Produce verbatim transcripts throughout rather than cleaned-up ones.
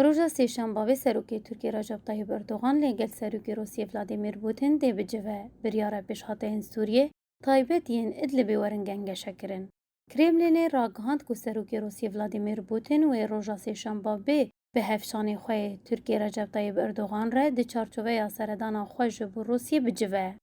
Roja Sêşemba vê serokê Tirkiyê Recep Tayyip Erdogan lê gel serokê Rûsiyê Vladimir Putin dê bicive biryara pêşhateyên Sûriyê taybet yên Idlibê werin gengeşekirin. Kremlînê ragihand ku serokê Rûsiyê Vladimir Putin wê roja Sêşemba bê bi hevşanê xwe yê Tirkiyê Recep Tayyip Erdogan re di çarçoveya seredana xwe ji bo Rûsiyê bicive.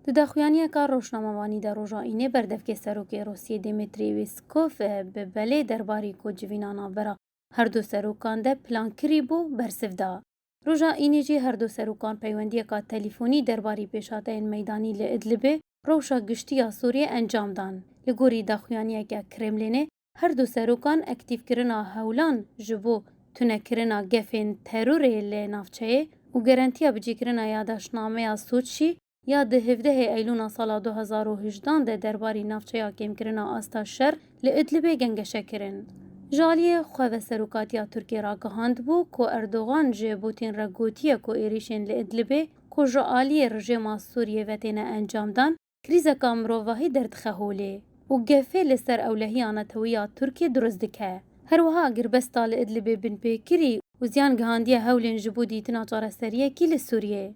Di daxuyaniyeka rojnamevanî de roja Înê berdevkê serokê Rûsiyê Dmitry Peskov bi belê derbarî ku civîna navbera her du serokan de plan kirîbû bersiv da. Roja Înê jî her du serokan peywendiyeka telîfonî derbarî pêşhateyên meydanî li Idlibê, rewşa giştî ya Sûriyê encam dan. Li gorî daxuyaniyeke Kremlînê, her du serokan aktîfkirina hewlan ji bo tunekirina gefên terorê li navçeyê û garantiya bicîkirina yadaşnameya Soçî ya di hevdehê Eylûna sala du hezar û hejdan de derbarî navçeya kêmkirina asta şer li Idlibê gengeşe kirin. Ji aliyê xwe veserokatiya Tirkiyê ragihandibû ku Erdogan ji Putin re gotiye ku êrîşên li Idlibê ku ji aliyê rejêma Sûriyê ve têne encamdan, krîzeka mirovahî derdixe holê û gefê li ser ewlehiya netewî ya Tirkiyê dirust dike. Her wiha girbesta li Idlibê binpêkirî û ziyan gihandiye hewlên ji bo dîtina çareseriyekî li Sûriyê.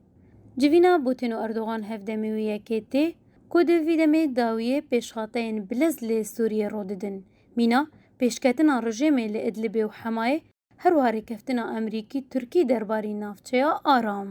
Civîna Putin û Erdogan hevdemê wê yekê tê ku di vî demê dawiyê pêşhateyên biliz li Sûriyê ro didin. Mîna pêşketina rejêmê li Idlibê û Hemayê, her wiha rêkeftina Amerîkî-Tirkî derbarî navçeya aram.